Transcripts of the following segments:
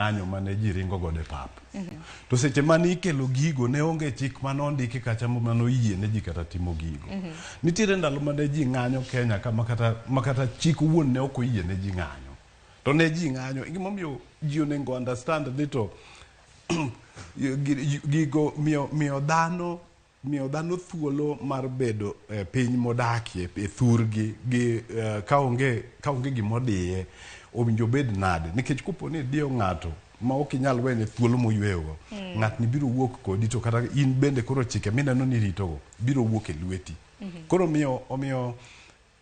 Ng'anyo mane ji ringo godo e pap. To seche mane ikelo gigo ne onge chik mane ondiki kacha mane oyie ne ji kata timo gigo. Nitiere ndalo mane ji ng'anyo Kenya ka makata, makata chik owuon ne ok oyie ne ji ng'anyo. To ne ji ng'anyo. Gimomiyo ji onego understand ni to gigo miyo, miyo dhano Miyo dhano thuolo mar bedo e piny modakie, e thurgi, gi kaonge, kaonge gima odiye, owinjo obed nade? Nikech kopo ni idiyo ng'ato ma ok inyal wene thuolo moyueyogo, ng'atni biro wuok kodi to kata in bende koro chike mineno ni iritogo biro wuok e lweti. Koro omiyo, omiyo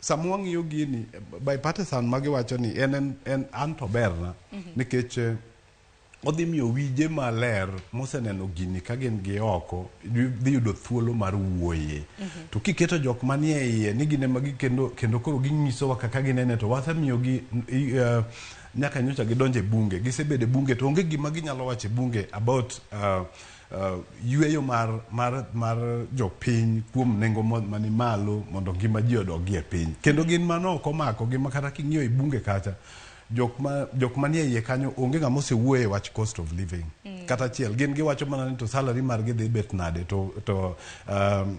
sama wang'iyo gini, bipartisan ma giwacho ni en, en, en an to oberna nikech Odhi miyo wije maler moseneno gini ka gin gi oko dhi yudo thuolo mar wuoye. To kiketo jok manie iye ni gin ema kendo, kendo koro ginyisowa kaka ginene to wasemiyogi uh, nyaka nyocha gidonjo e bunge, gisebedo e bunge to onge gima ginyalo wacho e bunge about uh, uh, yueyo mar, mar, mar jopiny kuom nengo mani malo mondo ngima ji odogi e piny. Kendo gin mano ok omakogi ma kata king'iyo e bunge kacha jok ma jok manie iye kanyo onge ng'ama osewuoye e wach cost of living mm. kata achiel gin giwacho mana ni to salary margi dhi bet nade to to um,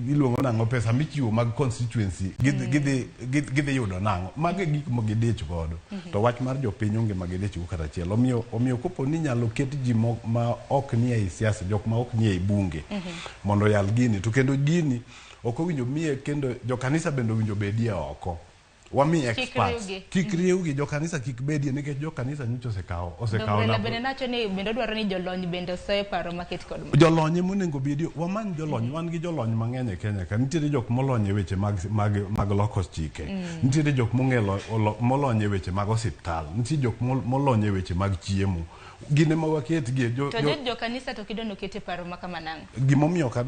iluongo nang'o pesa michiwo mag constituency gidhi mm. gidhi gidhi yudo nang'o mago e gik ma gidich godo mm -hmm. to wach mar jopiny onge ma gidich go kata achiel omiyo omiyo kopo ni nyalo ket ji mo, ma ok nie ei siasa jok ma ok nie ei bunge mm -hmm. mondo oyal gini to kendo gini ok owinjo miye kendo jokanisa bende owinjo bedie oko Wami Kik experts. riwgi. Kik riwgi, jokanisa kik bedie nikech jokanisa nyocha osekawo osekawo Raila nap- bende nacho ni bende odwaro ni jolony bende osoe paro maket kod ma. Jolony ema onego bedie. Wamany jolony. Wan gi jolony mang'eny e Kenya ka. Nitiere jok molony e weche mag, mag, mag loko chike. Nitiere jok mong'e lo- olo- molony e weche mag osiptal. Nitie jok mol- molony e weche mag chiemo. Gin ema waketgie. Jo, To jo, jo jo kanisa to kidwa nokete paro ma kama nang'o? gimomiyo ok adwa